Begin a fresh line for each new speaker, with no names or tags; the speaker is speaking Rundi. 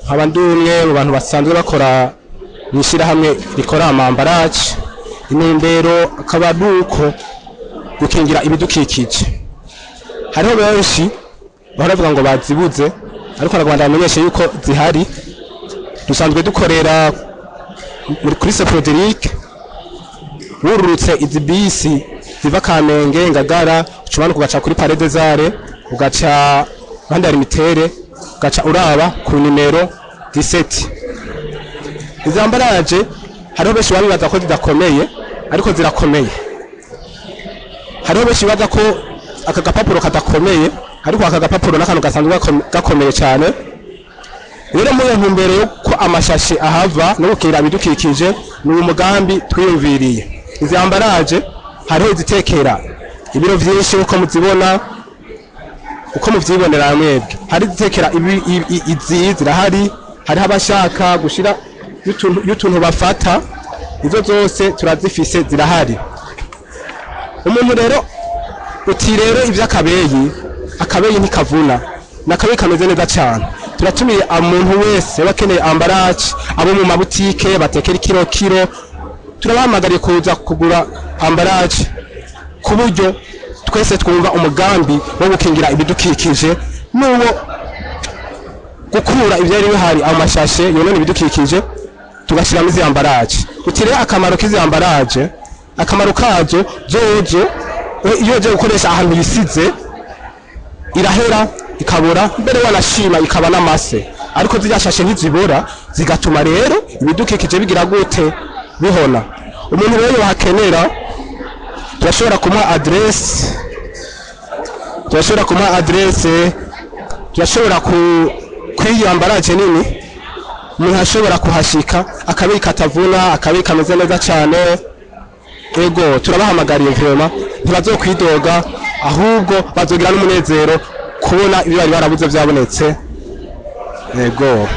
Nkaba ndi umwe mu bantu basanzwe bakora mu ishyirahamwe rikora ama emballage. Intumbero akaba ari uko gukingira ibidukikije. Hariho benshi bahora bavuga ngo bazibuze, ariko Abanyarwanda bamenyeshe yuko zihari. Dusanzwe dukorera muri kuri Frederic, wururutse izi bisi ziva Kamenge, Ngagara, ucumanuka ugaca kuri Palais des Arts, ugaca impande ya Limitere, ugaca uraba ku nimero 17. Izi emballage hariho benshi babibaza ko zidakomeye, ariko zirakomeye. Hariho benshi bibaza ko aka gapapuro kadakomeye, ariko aka gapapuro n'akantu gasanzwe gakomeye cyane. Rero muri iyo ntumbero yuko amashashe ahava no gukingira ibidukikije, ni umugambi twiyumviriye. Izi emballage hariho izitekera ibiro vyinshi, uko muzibona, uko muvyibonera mwebwe. Hari izitekera izi zirahari. Hariho abashaka gushira y'utuntu bafata, izo zose turazifise, zirahari. Umuntu rero uti rero ivy'akabeyi, akabeyi ntikavuna, nakabeyi kameze neza cyane. Turatumiye umuntu wese bakeneye emballage, abo mu mabutike batekera ikiro kiro, turabahamagariye kuza kugura emballage, ku buryo twese twumva umugambi wo gukingira ibidukikije n'uwo gukura ivyari bihari, amashashe yonona ibidukikije, tugashyiramo izi emballage. Uti rero akamaro k'izi emballage, akamaro kazo zozo, iyo ugiye gukoresha ahantu yisize irahera ikabora, mbere wanashima ikaba n'amase, ariko zirya shashe ntizibora, zigatuma rero ibidukikije bigira gute? Bihona. Umuntu rero yohakenera, turashobora kumuha adresse, turashobora kumuha adresse, turashobora ku kw'iyo emballage nini umuntu ashobora kuhashika, akabika atavuna, akabika ameze neza cyane. Ego, turabahamagariye vraiment, ntibazokwidoga, ahubwo bazogira n'umunezero kubona ibyo bari barabuze byabonetse. Ego.